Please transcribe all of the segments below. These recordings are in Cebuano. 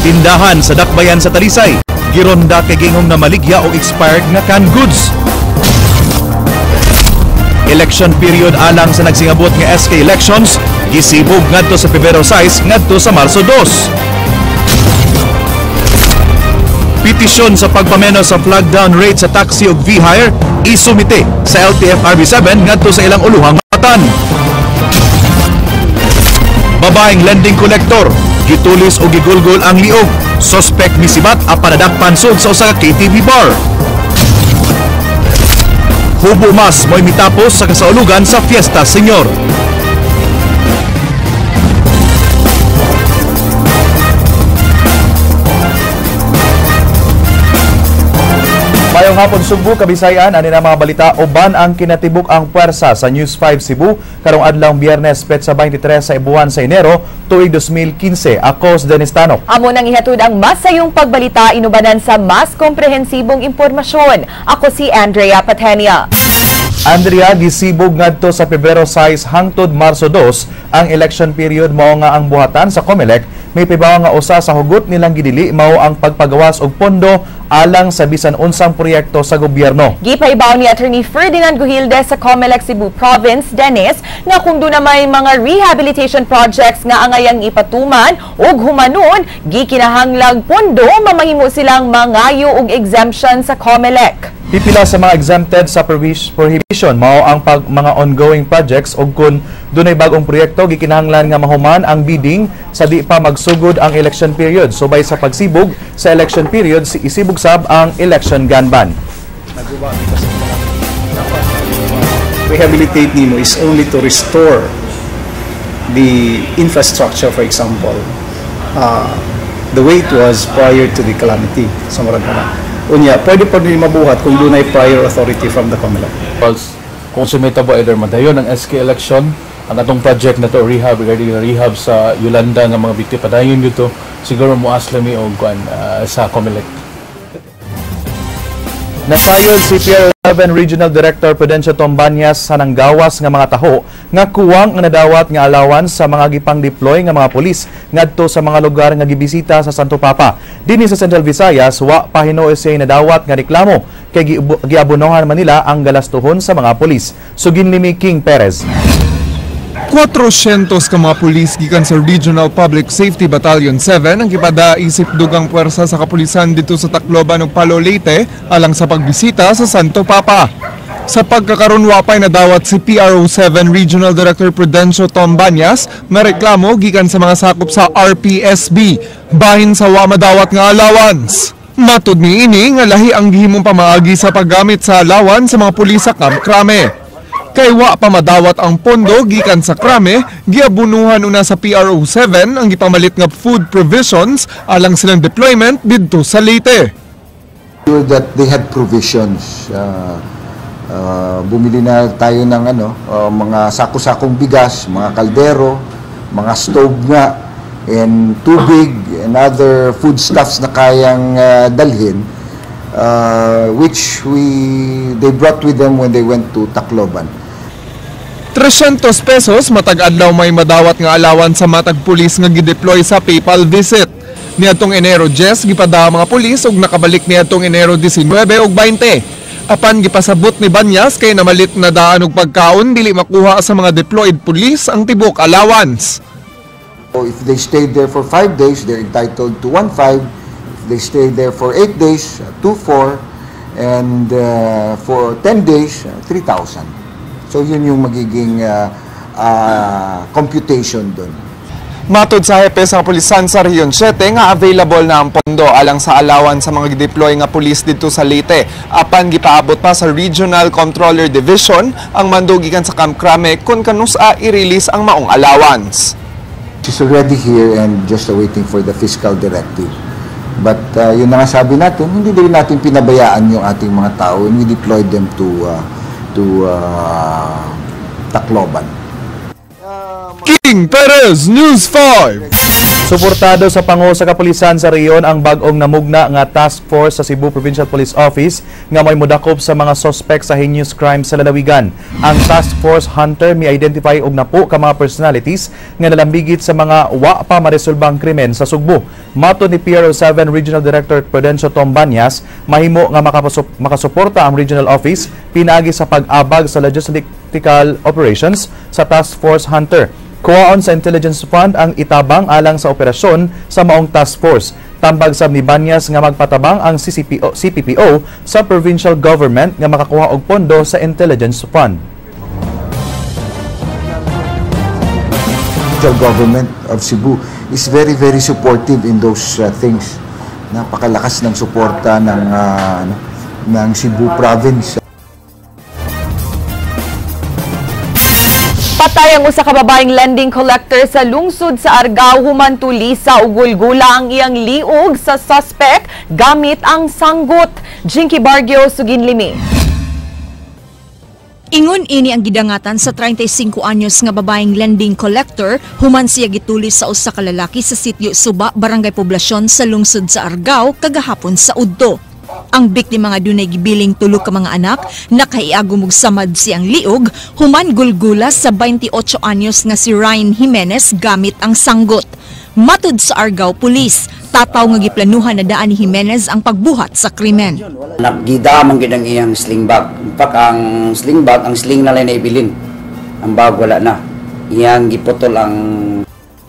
Tindahan sa Dakbayan sa Talisay, gironda kay gingong namaligya og expired nga canned goods. Election period alang sa nagsingabot nga SK elections, gisibog ngadto sa Pebrero 6 ngadto sa Marso 2. Petisyon sa pagpameno sa flag down rate sa taxi ug V-hire isumite sa LTFRB 7 ngadto sa ilang uluhang matan. Babaeng lending collector, gitulis o gigulgol ang liog. Suspect misibat apan nadakpan sud sa usa ka KTV bar. Hubo mas mo'y mitapos sa kasaulugan sa Fiesta Señor. Mayong hapon Sugbo, Kabisayan, ani na mga balita uban ang kinatibuk ang puwersa sa News 5 Cebu karong adlaw Biyernes petsa 23 sa buwan sa Enero tuig 2015. Ako si Dennis Tano. Amo nang ihatod ang mas sayong pagbalita inubanan sa mas komprehensibong impormasyon. Ako si Andrea Patenia. Andrea, gisibog ngadto sa Pebrero 6 hangtod Marso 2 ang election period, mao nga ang buhatan sa COMELEC may pibaw nga usa sa hugot nilang gidili mao ang pagpagawas og pondo alang sa bisan unsang proyekto sa gobyerno. Gipaibaw ni Attorney Ferdinand Gujilde sa COMELEC Cebu Province, Dennis, nga kung doon na may mga rehabilitation projects nga angayang ipatuman ug humanon, gikinahanglang pondo, mamahimo silang mangayo og exemption sa COMELEC. Pipila sa mga exempted sa prohibition mao ang mga ongoing projects ug kun dunay bagong proyekto gikinahanglan nga mahuman ang bidding sa di pa magsugod ang election period. Subay sa pagsibog sa election period, si isibog sab ang election gun ban. Rehabilitate nimo is only to restore the infrastructure, for example, the way it was prior to the calamity. So, murag na. Unya, pwede pa din mabuhat kung dunay prior authority from the COMELEC. Kung sumita ba either madayon ang SK election, ang atong project na to rehab, regarding rehab sa Yolanda nga mga biktima padayon dito, siguro mo aslami og kuan sa COMELEC. Nasayod si PR11 Regional Director Prudencio Tombanyas sa nanggawas nga mga taho nga kuwang ang nadawat nga allowance sa mga gipang-deploy nga mga pulis ngadto sa mga lugar nga gibisita sa Santo Papa. Dinhi sa Central Visayas, wa pa hinuoy siya nadawat nga reklamo kay giabonohan man nila ang galastuhon sa mga pulis. Sugin ni King Perez. 400 ka mga pulis gikan sa Regional Public Safety Battalion 7 ang gipada isip dugang puwersa sa kapulisan dito sa Tacloban ug Palo, Leyte alang sa pagbisita sa Santo Papa. Sa pagkakaron wapay nadawat si PRO7 Regional Director Prudencio Tombanyas na reklamo gikan sa mga sakop sa RPSB bahin sa wa madawat nga allowance. Matud niini nga lahi ang gihimong pamaagi sa paggamit sa allowance sa mga pulis sa Camp Crame. Kay wa pa madawat ang pondo gikan sa Crame, giabunuhan una sa PRO7 ang gipamalit nga food provisions alang silang deployment didto sa Leyte. Sure that they had provisions. Bumili na tayo ng mga sako-sakong bigas, mga kaldero, mga stove nga, and tubig, and other foodstuffs na kayang dalhin, which they brought with them when they went to Tacloban. 300 pesos matag adlaw may madawat nga alawan sa matag pulis nga gideploy sa papal visit. Niadtong Enero 10 gipada mga pulis ug nakabalik niadtong Enero 19 ug 20. Apan gipasabot ni Banyas kay namalit na daan og pagkaon dili makuha sa mga deployed pulis ang tibok allowance. So if they stayed there for 5 days, they're entitled to 1.5. If they stayed there for 8 days, 2.4, and for 10 days, 3,000. So yun yung magiging computation dun. Matod sa hepe sa kapulisan sa Region 7 nga available na ang pondo alang sa allowance sa mga gideploy nga pulis didto sa Leyte. Apan gipaabot pa sa Regional Controller Division ang mando gikan sa Camp Crame kung kanusa i-release ang maong allowance. She's already here and just waiting for the fiscal directive. But yun na nga sabi natin, hindi din natin pinabayaan yung ating mga tao and we deployed them to Tacloban. King Perez, News 5. Suportado sa pango sa kapulisan sa rehiyon ang bag-ong namugna nga task force sa Cebu Provincial Police Office nga may modakop sa mga suspect sa heinous crime sa lalawigan. Ang Task Force Hunter mi-identify og napo ka mga personalities nga nalambigit sa mga wa pa maresolbang krimen sa Sugbo. Matod ni PRO 7 Regional Director Prudencio Tombanyas, mahimo nga makasuporta ang regional office pinaagi sa pag-abag sa logistical operations sa Task Force Hunter. Kuwaon sa Intelligence Fund ang itabang alang sa operasyon sa maong task force. Tambag sab ni Banyas nga magpatabang ang CCPO, CPPO sa provincial government nga makakuha og pondo sa Intelligence Fund. Provincial government of Cebu is very, very supportive in those things. Napakalakas ng suporta ng ano, ng Cebu province. Patay ang usa ka babaeng lending collector sa lungsod sa Argao human tulisa ug gulgula ang iyang liog sa suspect gamit ang sanggot. Jinky Bargio, Suginlimi. Ingon ini ang gidangatan sa 35 anyos nga babaeng lending collector human siya gitulis sa usa ka lalaki sa sitio Suba, Barangay Poblasyon sa lungsod sa Argao kagahapon sa udto. Ang biktima nga dunay gibiling tulo ka mga anak nakaiagom og samad siyang liog human gulgula sa 28 anyos nga si Ryan Jimenez gamit ang sanggot. Matud sa Argao Police, tataw nga giplanuhan na daan ni Jimenez ang pagbuhat sa krimen. Nagida man gid ang iyang sling bag. In fact, ang sling bag, ang sling na lang naibilin. Ang bag wala na. Iyang giputol ang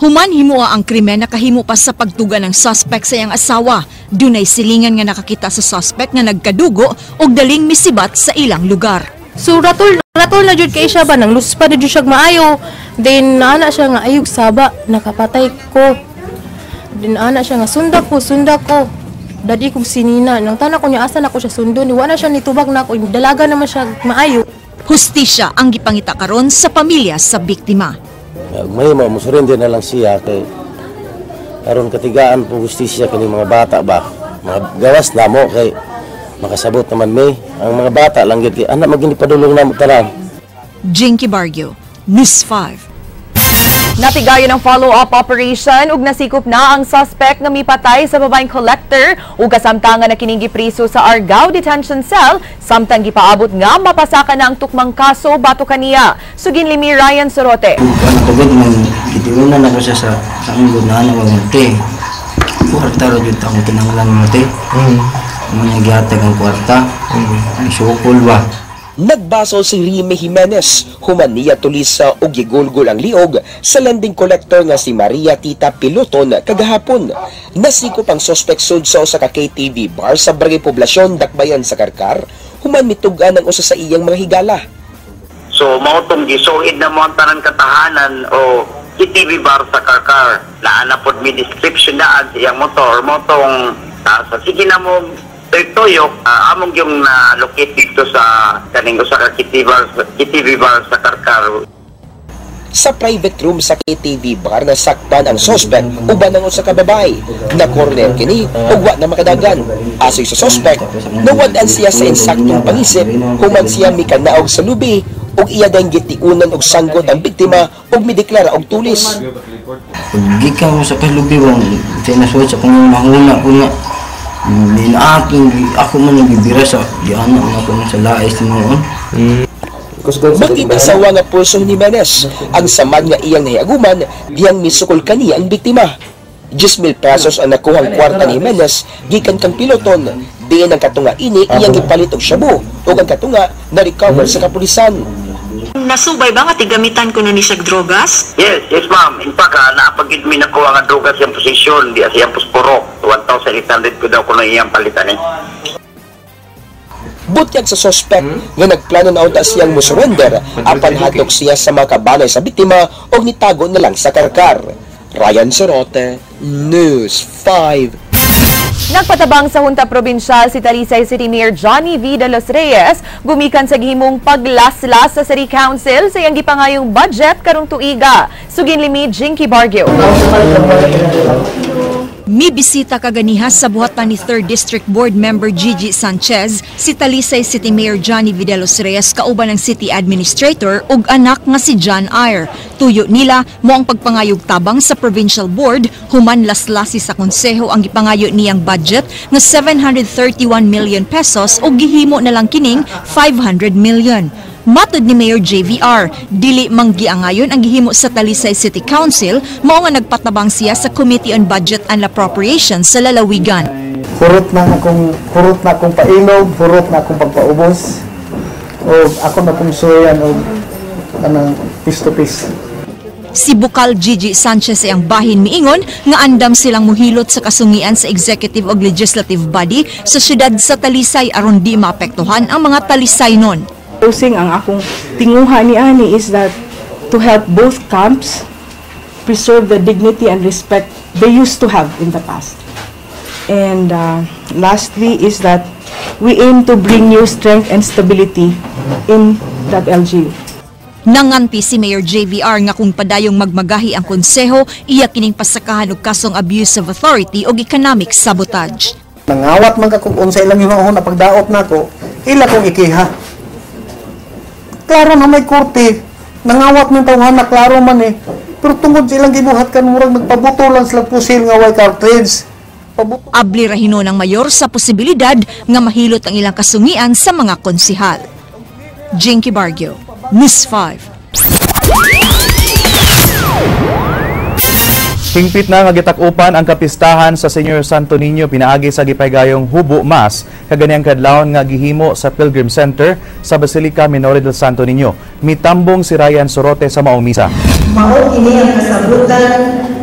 Human himua ang krimen, nakahimo pa sa pagtuga ng suspect sa iyang asawa. Dunay silingan nga nakakita sa suspect nga nagkadugo og daling misibat sa ilang lugar. So ratol ratol na jud kay siya ba, nang luspa na jud siya maayo. Then naana siya nga ayog saba, nakapatay ko. Then ana siya nga sunda ko, sunda ko. Dadi kog sinina, nang tanan ko niya asa na ko siya sundon, wa na siya nitubag na ako, dalaga naman siya maayo. Hustisya ang gipangita karon sa pamilya sa biktima. May mo musurrender na lang siya kay aron katigaan po hustisya kini mga bata ba. Mga gawas na mo kay makasabot naman may ang mga bata lang gyud kay anak magini padulong namo tanan. Jinky Bargio, News 5. Napigayon ang follow-up operation ug nasikop na ang suspect nga mipatay sa babaeng collector ug kasamtangan na kining gipriso sa Argao Detention Cell samtang gipaabot nga mapasaka na ang tukmang kaso batok kaniya. Suginlimi Ryan Sorote. Ano pagod man gitiunan ako siya sa sanggol na ano te. Kwarta ra jud akong kinahanglan mo te. Mo niya gihatag ang kwarta. Ang sukol ba. Nagbaso si Rime Jimenez, human niya tulisa og gigulgol ang liog sa lending collector nga si Maria Tita Piloton kagahapon. Nasikop ang suspect sud sa usa ka KTV bar sa Barangay Poblasyon, Dakbayan sa Karkar, human mitug-an ang usa sa iyang mga higala. So mao tong gisuid na mo ang tanan katahanan o KTV bar sa Karkar. Naa na pod mi description daan sa iyang motor mo tong sa sige na mo tuyok, among yung na-locate dito sa kaning usa ka KTV bar sa Karkar. Sa private room sa KTV bar nasakpan ang suspect uban ang usa ka babae. Na corner kini ug wa na makadagan. Asoy sa suspect, nawad-an siya sa insaktong pangisip human siya mikanaog sa lubi ug iya dayong gitiunan og sanggot ang biktima ug mideklara og tulis. Gikan mo sa kalubi bang sinasuot sa kung mahuna ko nga minaking ako man nagibira sa di anak na ako sa lais noon. Makita sa nga pulso ni Jimenez ang samad nga iyang nahiaguman diyang misukol kaniya ang biktima. 10,000 pesos ang nakuhang kwarta ni Jimenez gikan kang Piloton. Diin ang katunga ini iyang gipalit og shabu ug ang katunga na-recover sa kapulisan. Nasubay ba nga tigamitan kuno ni siya drogas? Yes, ma'am. In fact, naapagid mi nakuha nga drogas siyang posisyon, di siyang posporo. 1,800 ko daw kuno iyang palitan eh. Butyag sa suspect nga nagplano na unta siyang mosurrender apan hadlok siya sa mga kabanay sa biktima og nitago na lang sa Karkar. Ryan Sorote, News 5. Nagpatabang sa Junta Provincial si Talisay City Mayor Johnny V. De Los Reyes gumikan sa gihimong paglaslas sa City Council sa iyang gipangayong budget karong tuiga. Suginlimi Jinky Bargio. Mibisita kaganiha sa buhatan ni 3rd District Board Member Gigi Sanchez, si Talisay City Mayor Johnny Videlos Reyes kauban ng City Administrator ug anak nga si John Ayer. Tuyo nila mo ang pagpangayog tabang sa Provincial Board human laslasi sa konseho ang gipangayo niyang budget nga 731 million pesos o gihimo na lang kining 500 million. Matod ni Mayor JVR, dili manggiangayon ang gihimo sa Talisay City Council, mao nga nagpatabang siya sa Committee on Budget and Appropriations sa lalawigan. Hurot na akong pailog, hurot na akong pagpaubos. O ako na akong suyan og kanang piece to piece. Si Bukal Gigi Sanchez ay ang bahin miingon nga andam silang muhilot sa kasungian sa executive o legislative body sa syudad sa Talisay aron di maapektuhan ang mga Talisaynon. Ang akong tinguha ni ani is that to help both camps preserve the dignity and respect they used to have in the past. And lastly is that we aim to bring new strength and stability in that LGU. Nanganti si Mayor JVR nga kung padayong magmagahi ang konseho, iya kining pasakahan og kasong abuse of authority og economic sabotage. Nangawat man ka kung unsa ilang himaon na pagdaot nako, ila kong ikiha. Klaro na may korte, nangawat ng tawhan na klaro man eh. Pero tungod sa ilang gibuhat kan murag nagpabuto lang sila pusil nga way cartridge. Abli ra hinon ang mayor sa posibilidad nga mahilot ang ilang kasungian sa mga konsihal. Jinky Bargio, News 5. Hingpit na nga gitak-upan ang kapistahan sa Señor Santo Niño pinaagi sa gipahigayong Hubo Mass kaganiyang kadlawon nga gihimo sa Pilgrim Center sa Basilica Minore del Santo Niño. Mitambong si Ryan Sorote sa maong misa. Mao kini ang kasabutan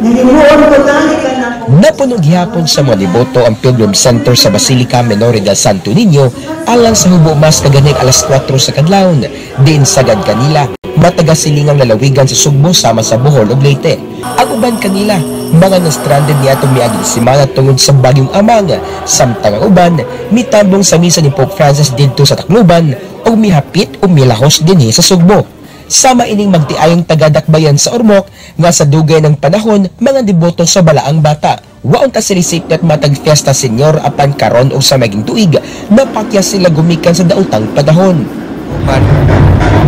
nga himuon ko tani kanako. Napuno gihapon sa mga deboto ang Pilgrim Center sa Basilica Minore del Santo Niño alang sa Hubo Mass kaganiyang alas 4 sa kadlawon. Diin sagad kanila mataga silingang lalawigan sa Sugbo sama sa Bohol ug Leyte. Ang uban kanila mga na-stranded niadtong miaging semana tungod sa bagyong Amang, samtang ang uban mitambong sa misa ni Pope Francis didto sa Tacloban ug mihapit o milahos dinhi sa Sugbo. Sama ining magtiayong tagadakbayan sa Ormoc nga sa dugay ng panahon mga deboto sa Balaang Bata. Waon ta sila safe net matag Fiesta Señor apan karon og sa maging tuig napakya sila gumikan sa daotang panahon.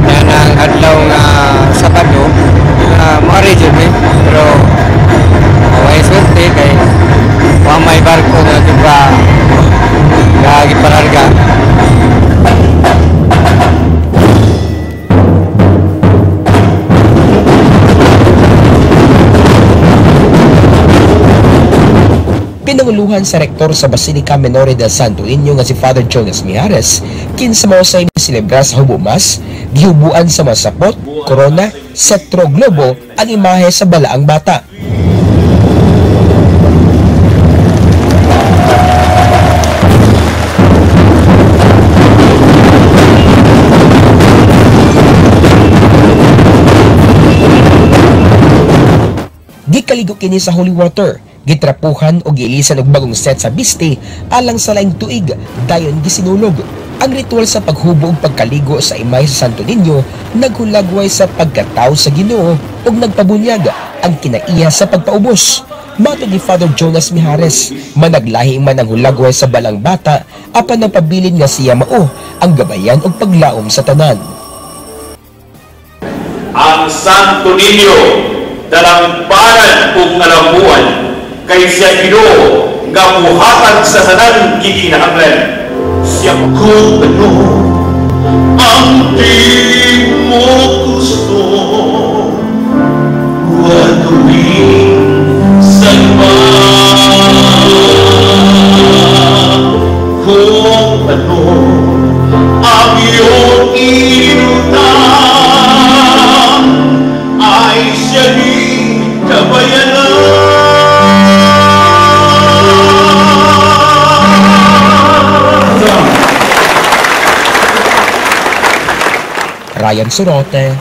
Yan ang adlaw nga Sabado, maari jud mi, pero way swerte kay wa may barko nga gipa nga gipalarga. Pinanguluhan sa rektor sa Basilica Minore del Santo Niño nga si Father Jonas Mijares, kinsa mao say miselebra sa Hubo Mass, gihubuan sa masapot, corona, setro globo ang imahe sa Balaang Bata. Gikaligo kini sa holy water, gitrapuhan o giilisan og bagong set sa biste alang sa laing tuig dayon gisinulog. Ang ritual sa paghubo ug pagkaligo sa imahe sa Santo Niño naghulagway sa pagkatawo sa Ginoo ug nagpabunyag ang kinaiya sa pagpaubos. Matod ni Father Jonas Mijares, managlahi man ang hulagway sa Balang Bata apan nagpabilin nga siya mao ang gabayan ug paglaom sa tanan. Ang Santo Niño dalamparan ug kalambuan kay siya Ginoo nga muhatag sa tanan gikinahanglan. Siya kung ano ang di mo gusto, waduin sa iba. Kung ano ang iyong inutang ay siya di kabayaran. Ryan Sorote,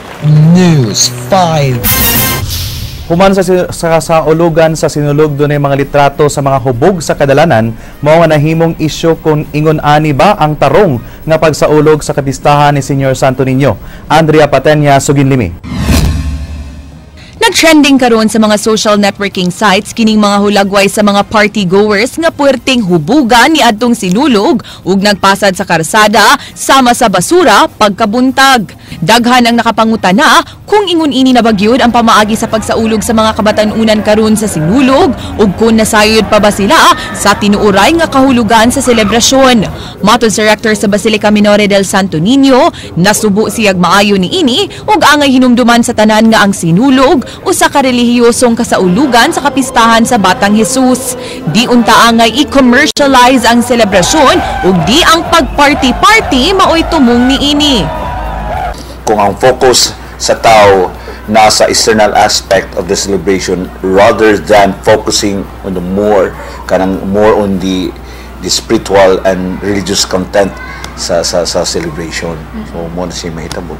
News 5. Human sa saulugan sa sinulog dunay mga litrato sa mga hubog sa kadalanan, mao nga nahimong isyu kung ingon ani ba ang tarong nga pagsaulog sa kapistahan ni Señor Santo Niño. Andrea Patenya, Suginlimi. Nag-trending karon sa mga social networking sites kining mga hulagway sa mga party goers nga puwerteng hubugan ni adtong Sinulog ug nagpasad sa karsada sama sa basura pagkabuntag. Daghan ang nakapangutana kung ingon ini na bagyod ang pamaagi sa pagsaulog sa mga kabatan-unan karon sa Sinulog ug kung nasayod pa ba sila sa tinuuray nga kahulugan sa selebrasyon. Matod sa rector sa Basilica Minore del Santo Niño, nasubo siyag maayo niini ug angay hinumduman sa tanan nga ang Sinulog usa ka relihiyosong kasaulugan sa kapistahan sa Batang Jesus. Di unta angay i-commercialize ang selebrasyon ug di ang pagparty-party maoy tumong niini. Kung ang focus sa tao nasa external aspect of the celebration rather than focusing on the more kanang more on the spiritual and religious content sa celebration. So mo na siya mahitabo.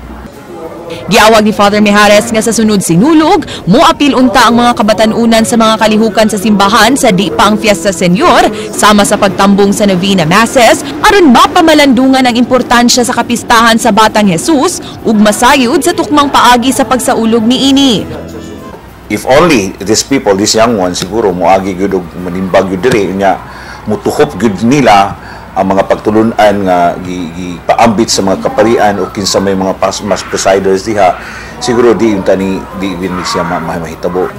Giawag ni Father Mijares nga sa sunod Sinulog, moapil unta ang mga kabatanunan sa mga kalihukan sa simbahan sa di pa ang Fiesta Señor, sama sa pagtambong sa Novena Masses, aron mapamalandungan ang importansya sa kapistahan sa Batang Jesus ug masayod sa tukmang paagi sa pagsaulog niini. If only these people, these young ones, siguro moagi gyud og manimbag gyud diri nya mutuhop gyud nila ang mga pagtulunan nga gipaambit sa mga kaparian o kinsa may mga mass presiders diha, siguro di unta ni di ni siya mahitabo.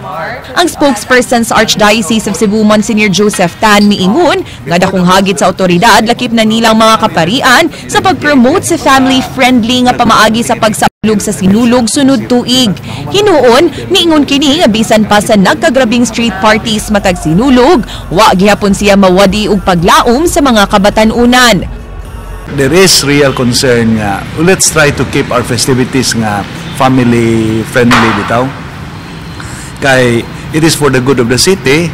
Ang spokesperson sa Archdiocese of Cebu, Monsignor Joseph Tan, miingon nga dakong hagit sa otoridad lakip na nilang mga kaparian sa pag-promote sa family-friendly nga pamaagi sa pagsaulog sa Sinulog sunod tuig. Hinuon, miingon kini nga bisan pa sa nagkagrabing street parties matag Sinulog, wa gihapon siya mawadi og paglaom sa mga kabatan-unan. There is real concern nga let's try to keep our festivities nga family friendly bitaw, kay it is for the good of the city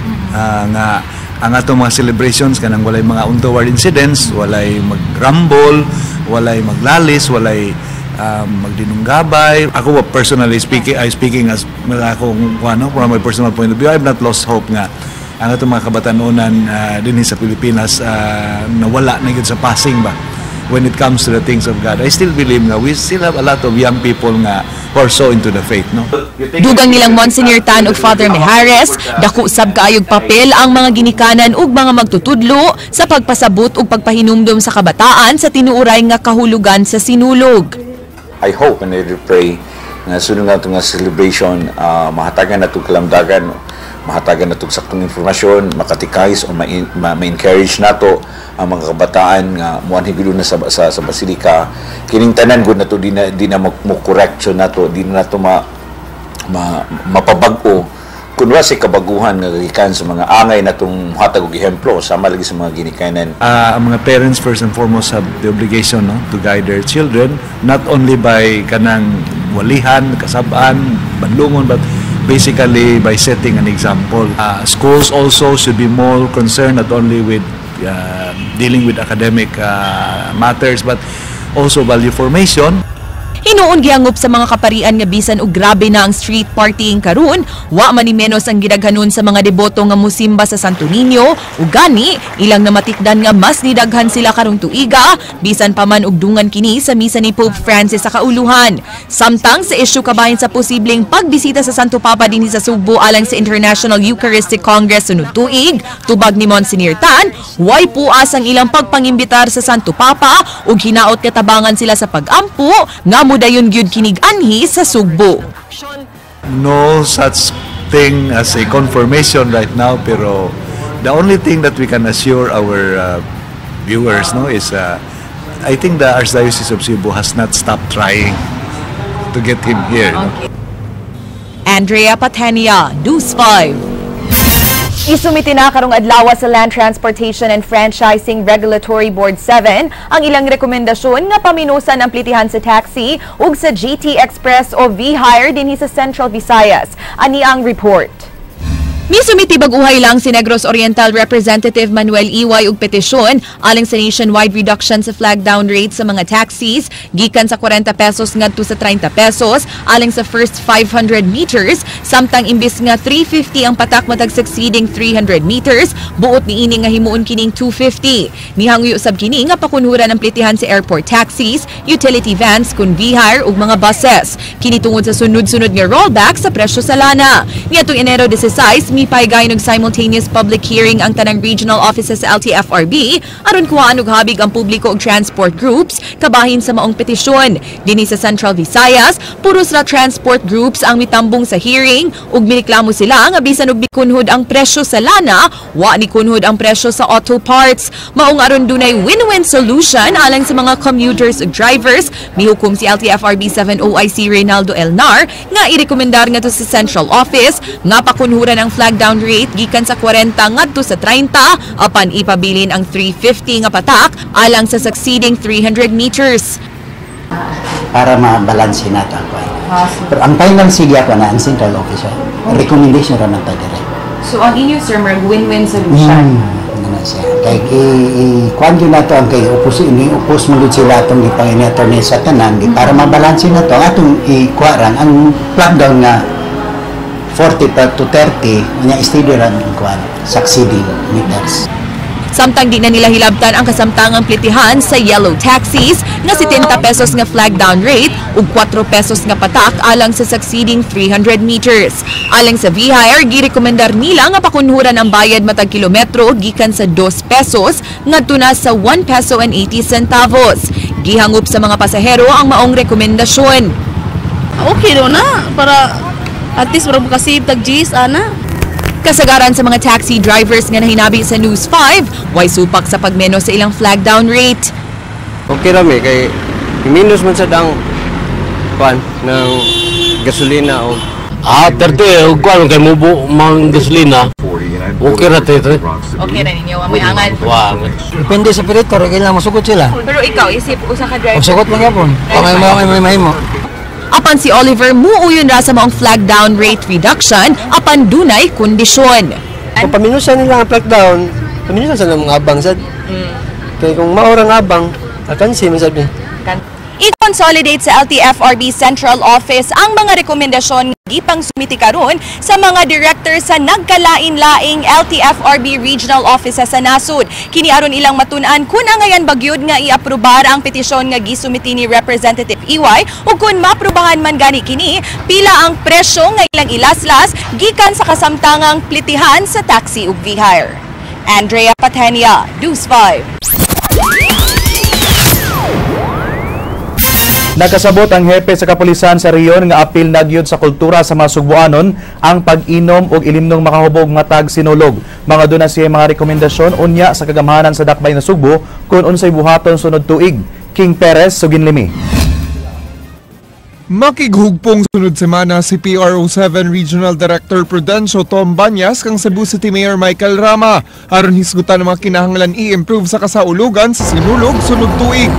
nga ang atong mga celebrations kanang walay mga untoward incidents, walay magrambol, walay maglalis, walay magdinunggabay. Ako, personally speaking, I speaking as akong ano, from my personal point of view, I have not lost hope nga ang atong mga kabatanunan dinhi sa Pilipinas nawala na gyud sa passing ba when it comes to the things of God. I still believe nga we still have a lot of young people nga who are so into the faith, no? Dugang nilang Monsignor Tan ug Father Mijares, dako sab kaayog papel ang mga ginikanan ug mga magtutudlo sa pagpasabot ug pagpahinumdom sa kabataan sa tinuuray nga kahulugan sa Sinulog. I hope and I pray nga sunod nga nga celebration, mahatagan na itong kalamdagan, mahatagan na itong saktong informasyon, makatikais o ma-encourage nato ang mga kabataan nga muanhi gyud na sa basilika. Kining tanan gud nato di na mo correction nato, di na nato ma, ma mapabag-o kun wa say kabaguhan nga gikan sa mga angay natong hatag og ehemplo sama lagi sa mga ginikanan. Ang mga parents, first and foremost, have the obligation, no, to guide their children not only by kanang walihan, kasabaan, banlungon, but basically by setting an example. Schools also should be more concerned not only with dealing with academic matters but also value formation. Hinuon, gihangop sa mga kaparian nga bisan og grabe na ang street partying karon, wa man ni menos ang gidaghanon sa mga deboto nga musimba sa Santo Niño ug gani ilang namatikdan nga mas nidaghan sila karong tuiga bisan pa man og dungan kini sa misa ni Pope Francis sa kauluhan. Samtang sa isyu kabahin sa posibleng pagbisita sa Santo Papa dinhi sa Sugbo alang sa International Eucharistic Congress sunod tuig, tubag ni Monsignor Tan, way puas ang ilang pagpangimbitar sa Santo Papa ug hinaot katabangan sila sa pag-ampo nga mudayon gyud kinig anhi sa Sugbo. No such thing as a confirmation right now, pero the only thing that we can assure our viewers, no, is I think the Archdiocese of Cebu has not stopped trying to get him here, no? Andrea Patenia, News 5. Isumite na karong adlaw sa Land Transportation and Franchising Regulatory Board 7 ang ilang rekomendasyon nga paminusan ang plitihan sa taxi ug sa GT Express o V-Hire dinhi sa Central Visayas. Ani ang report. Misumiti bag-uhay lang si Negros Oriental Representative Manuel Iway og petisyon alang sa nationwide reduction sa flag down rate sa mga taxis gikan sa 40 pesos ngadto sa 30 pesos alang sa first 500 meters, samtang imbis nga 350 ang patak matag succeeding 300 meters, buot niini nga himuon kining 250. Nihangyo sab kini nga pakunhuran ang plitihan sa airport taxis, utility vans kun V-hire ug mga buses. Kini tungod sa sunod-sunod nga rollback sa presyo sa lana. Niadtong Enero 16, mipahigay og simultaneous public hearing ang tanang regional offices sa LTFRB aron kuhaan og habig ang publiko og transport groups kabahin sa maong petisyon. Dinhi sa Central Visayas, puros ra transport groups ang mitambong sa hearing ug mireklamo sila nga bisan og mikunhod ang presyo sa lana, wa ni kunhod ang presyo sa auto parts. Maong aron dunay win-win solution alang sa mga commuters ug drivers, mihukom si LTFRB 7 OIC Reynaldo Elnar nga irekomendar ngadto sa central office nga pakunhuran ang flag down rate gikan sa 40 ngadto sa 30 apan ipabilin ang 350 nga patak alang sa succeeding 300 meters. Para mabalanse nato ang kuan. Pero ang final sige ako na ang central office. Recommendation ra man ta dire. So ang inyo, sir, win-win solution. Ano na siya. Kay i kuan gyud nato ang kay opos ini opos mo gud sila atong gipangin attorney sa tanan di para mabalanse nato ang atong ikuha rang ang flag down nga 40 pa to 30 nya steady ra ang kuan succeeding meters. Samtang di na nila hilabtan ang kasamtangang plitihan sa yellow taxis nga 70 pesos nga flag down rate ug 4 pesos nga patak alang sa succeeding 300 meters. Alang sa V-Hire, girekomendar nila nga pakunhuran ang bayad matag kilometro gikan sa 2 pesos ngadto na sa 1 peso and 80 centavos. Gihangop sa mga pasahero ang maong rekomendasyon. Okay daw na para at least para makasave tag G's ana. Kasagaran sa mga taxi drivers nga nahinabi sa News 5, way supak sa pagmenos sa ilang flag down rate. Okay ra mi kay minus man sad ang kuan ng gasolina o 30 og kuan kay mubo mang gasolina. Okay ra tayo. Okay na ninyo, may angal. Wa. Depende sa operator, kailangan masugot sila. Pero ikaw, isip usa ka driver. O sugot lang yapon. Pamay mo may mahimo. Apan si Oliver muuyon ra sa maong flag down rate reduction apan dunay kondisyon. Kung paminusan nila ang flag down, paminusan sa mga abang sad. Kay kung maorang abang, akansi man sad ni. I-consolidate sa LTFRB Central Office ang mga rekomendasyon nga gipang sumiti karon sa mga director sa nagkalain-laing LTFRB regional offices sa nasod. Kini aron ilang matun-an kung angayan bagyod nga iaprobar ang petisyon nga gisumiti ni Representative Iway ug kung maaprubahan man gani kini, pila ang presyo nga ilang ilaslas gikan sa kasamtangang plitihan sa taxi ug V-Hire. Andrea Patenia, News 5. Nakasabot ang hepe sa kapulisan sa rehiyon nga apil nagyod sa kultura sa mga Sugbuanon ang pag-inom og ilimnong makahubog matag sinulog. Mga doon na siya mga rekomendasyon unya sa kagamhanan sa Dakbay na Sugbo kung unsay buhaton sunod tuig. King Perez, Suginlimi. Makighugpong sunod semana si PRO7 Regional Director Prudencio Tom Banyas kang Cebu City Mayor Michael Rama aron hisgutan ang mga kinahanglan i-improve sa kasaulugan sa sinulog sunod tuig.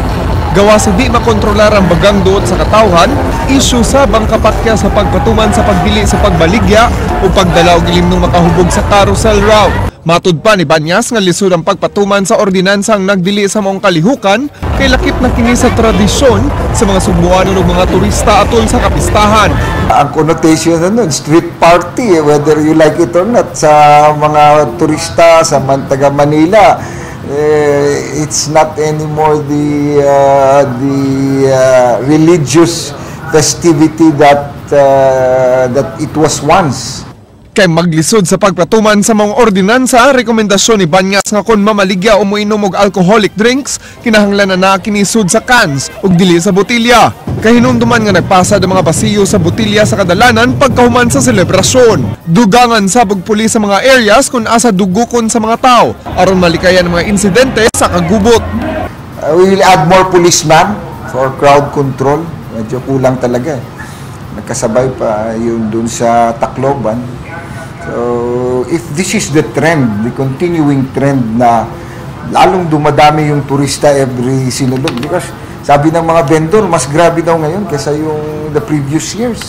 Gawa sa di makontrolar ang bagang duot sa katawhan, issue sa bangkapakya sa pagpatuman sa pagdili sa pagbaligya o pagdala og ilimnong makahubog sa carousel route. Matud pa ni Banyas nga lisod ang pagpatuman sa ordinansang nagdili sa maong kalihukan kay lakip na kini sa tradisyon sa mga Sugbuanon ug mga turista atol sa kapistahan. Ang connotation na nun, street party, eh, whether you like it or not, sa mga turista, sa taga Manila, eh, it's not anymore the religious festivity that it was once. Kay maglisod sa pagpatuman sa mga ordinansa, rekomendasyon ni Banyas nga kon mamaligya o moinom og alcoholic drinks, kinahanglan na na kinisud sa cans ug dili sa botilya. Kahinumduman nga nagpasad ang mga basiyo sa botilya sa kadalanan pagkahuman sa selebrasyon. Dugangan sa pagpuli sa mga areas kung asa dugukon sa mga tao aron malikayan ang mga insidente sa kagubot. We will add more policeman for crowd control. Medyo kulang talaga eh. Nagkasabay pa yung dun sa Tacloban. So, if this is the trend, the continuing trend na lalong dumadami yung turista every sinulog, because sabi ng mga vendor, mas grabe daw ngayon kaysa yung the previous years.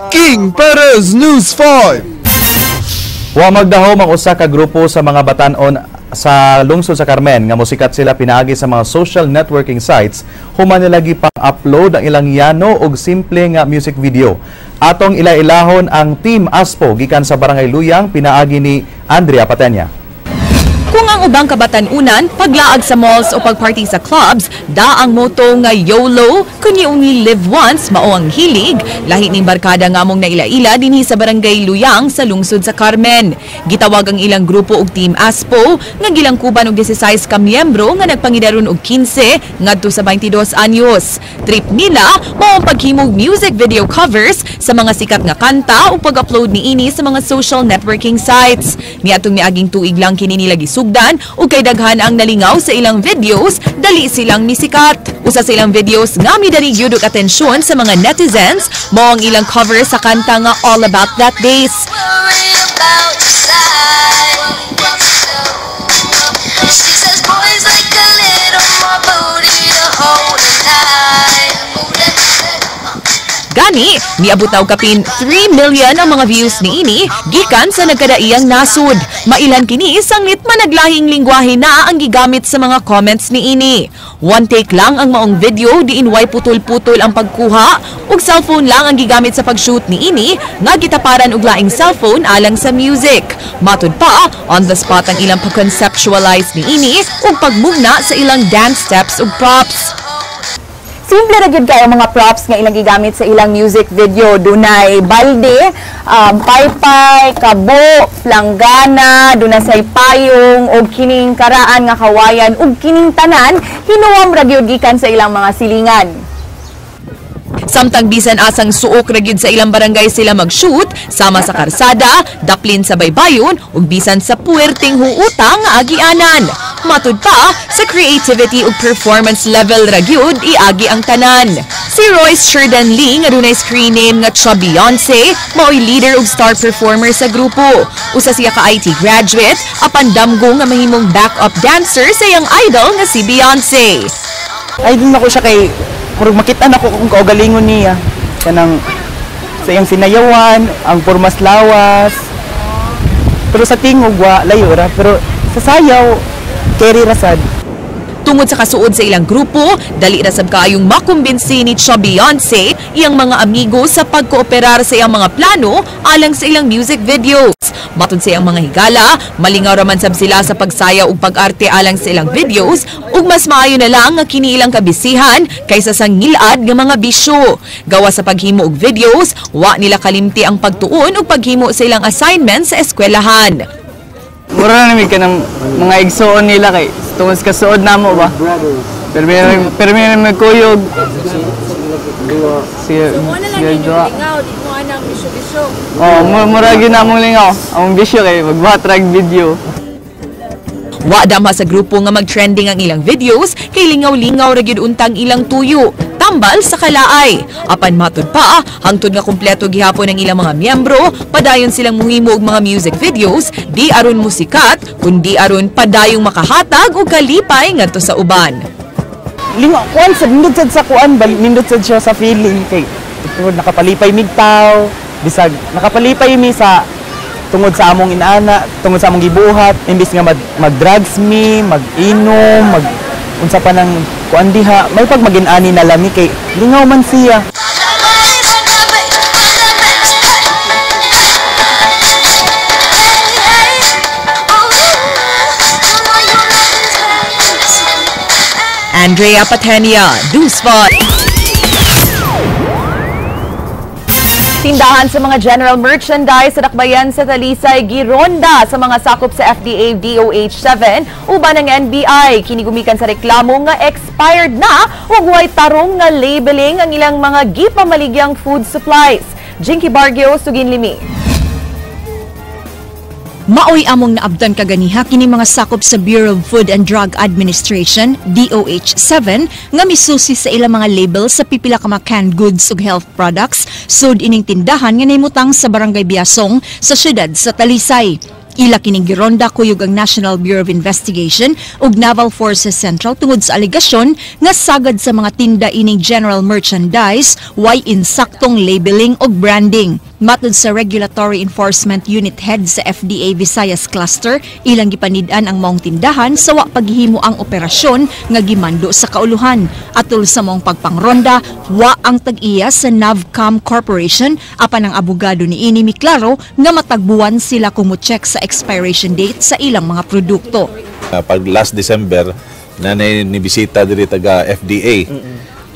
King Perez, News 5. Wa magdahom ang usa ka grupo sa mga batan-on sa lungsod sa Carmen nga mosikat sila pinaagi sa mga social networking sites human nila gipang-upload ang ilang yano og simple nga music video. Atong ila-ilahon ang Team Aspo gikan sa Barangay Luyang pinaagi ni Andrea Patenya. Kung ang ubang kabatan-unan, paglaag sa malls o pagparty sa clubs, da ang motto nga YOLO, kun you only live once, mao ang hilig, lahi ning barkada nga among naila-ila dinhi sa Barangay Luyang sa lungsod sa Carmen. Gitawag ang ilang grupo og Team Aspo, nga gilangkuban og 16 ka miyembro nga nagpangidaron og 15 ngadto sa 22 anyos. Trip nila mao ang paghimog music video covers sa mga sikat nga kanta o pag-upload niini sa mga social networking sites. Niadtong miaging tuig lang kini nila gisugdan ug kay daghan ang nalingaw sa ilang videos, dali silang misikat. Usa sa ilang videos nga midali gyud og atensyon sa mga netizens mao ang ilang cover sa kanta nga All About That Bass. She says boys like a little more booty to hold 'em tight. Gani, niabot na og kapin 3 million ang mga views niini gikan sa nagkadaiyang nasud. Mailan kini sanglit managlahing lingwahe na ang gigamit sa mga comments niini. One take lang ang maong video diin way putol-putol ang pagkuha ug cellphone lang ang gigamit sa pag-shoot niini nga gitaparan og laing cellphone alang sa music. Matud pa, on the spot ang ilang pag-conceptualize niini ug pagmugna sa ilang dance steps ug props. Simple ra gyud kayo mga props nga ilang gigamit sa ilang music video. Dunay balde, paypay, kabo, planggana, dunay say payong og kining karaan nga kawayan ug kining tanan hinuwam ra gyud gikan sa ilang mga silingan. Samtang bisan asang suok ra gyud sa ilang barangay sila mag-shoot, sama sa karsada, daplin sa baybayon ug bisan sa puwerteng huuta nga agianan. Matud pa, sa creativity ug performance level ra gyud iagi ang tanan. Si Royce Sheridan Lee nga dunay screen name nga Chubby Beyonce, mao'y leader ug star performer sa grupo. Usa siya ka IT graduate, apan damgo nga mahimong backup dancer sa iyang idol nga si Beyonce. Idol nako siya kay murag makita nako kung kaugalingon niya kanang sa iyang sinayawan, ang pormas lawas. Pero sa tingog wa layo ra, pero sa sayaw carry ra sad. Tungod sa kasuod sa ilang grupo, dali ra sab kaayong makumbinsi ni Chubby Beyonce iyang mga amigo sa pagkooperar sa iyang mga plano alang sa ilang music videos. Matud sa iyang mga higala, malingaw ra man sab sila sa pagsayaw ug pag-arte alang sa ilang videos ug mas maayo na lang nga kini ilang kabisihan kaysa sa ngilad nga mga bisyo. Gawa sa paghimo og videos, wa nila kalimti ang pagtuon ug paghimo sa ilang assignment sa eskwelahan. Mura na namin kanang mga igsuon nila kay tungod sa kasuod namo ba. Pero may magkuyog. Si duha. Di mo anang bisyo-bisyo. Oh, mura gyud namong lingaw. Among bisyo kay magbuhat rag video. Wa dama sa grupo nga mag-trending ang ilang videos kay lingaw-lingaw ra gyud untang ilang tuyo tambal sa kalaay. Apan matud pa, hangtod nga kumpleto gihapon ang ilang mga miyembro, padayon silang muhimo og mga music videos, di aron musikat, kundi aron padayong makahatag og kalipay ngadto sa uban. Lingaw kuan sad nindot sad sa kuan, nindot sad siya sa feeling kay tungod nakapalipay mig taw, bisag nakapalipay mi sa tungod sa among inaana, tungod sa among gibuhat, imbis nga mag-drugs mi, mag-inom, mag unsa pa nang kuan diha, may pag magin-ani na lami kay lingaw man siya. Andrea Patenia, News 5. Tindahan sa mga general merchandise sa Dakbayan sa Talisay, gironda sa mga sakop sa FDA DOH 7 uban ang NBI. Kini gumikan sa reklamo nga expired na ug way tarong nga labeling ang ilang mga gipamaligyang food supplies. Jinky Bargio, Sugin Limi. Maoy among naabdan kaganiha kini mga sakop sa Bureau of Food and Drug Administration DOH 7 nga misusi sa ilang mga label sa pipila ka mga canned goods ug health products sud ining tindahan nga nahimutang sa Barangay Biasong sa siyudad sa Talisay. Ila kining gironda kuyog ang National Bureau of Investigation ug Naval Forces Central tungod sa alegasyon nga sagad sa mga tinda ining general merchandise way insaktong labeling ug branding. Matod sa Regulatory Enforcement Unit Head sa FDA Visayas Cluster, ilang gipanid-an ang maong tindahan sa wa paghimo ang operasyon nga gimando sa kauluhan. Atol sa maong pagpangronda, wa ang tag-iya sa Navcom Corporation, apan ang abogado ni ini miklaro nga matagbuan sila kung mo-check sa expiration date sa ilang mga produkto. Pag last December na nibisita diri taga FDA.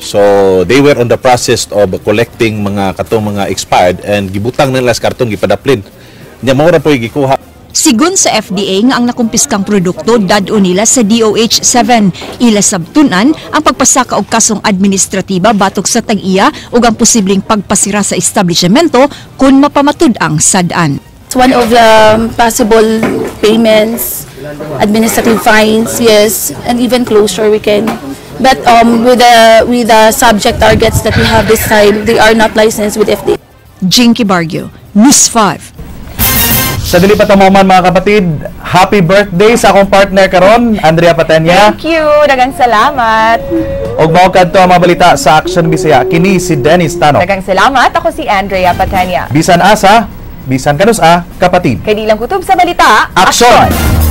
So they were on the process of collecting mga katong mga expired and gibutang nila sa karton, gipadaplin. Nya mao ra po'y gikuha. Sigon sa FDA nga ang nakumpiskang produkto dad-on nila sa DOH 7. Ila sabtunan ang pagpasaka og kasong administratiba batok sa tag-iya ug ang posibleng pagpasira sa establishmento kung mapamatud ang sad-an. It's one of the possible payments, administrative fines, yes, and even closure we can. But with the subject targets that we have this time, they are not licensed with FDA. Jinky Barrio, News 5. Sa dili pa tamoman, mga kapatid, happy birthday sa akong partner karon, Andrea Patenya. Thank you. Daghang salamat. Og mao kadto ang mga balita sa Action Bisaya. Kini si Dennis Tano. Daghang salamat. Ako si Andrea Patenya. Bisan asa, bisan kanus-a, kapatid. Kay di lang kutob sa balita. Aksyon!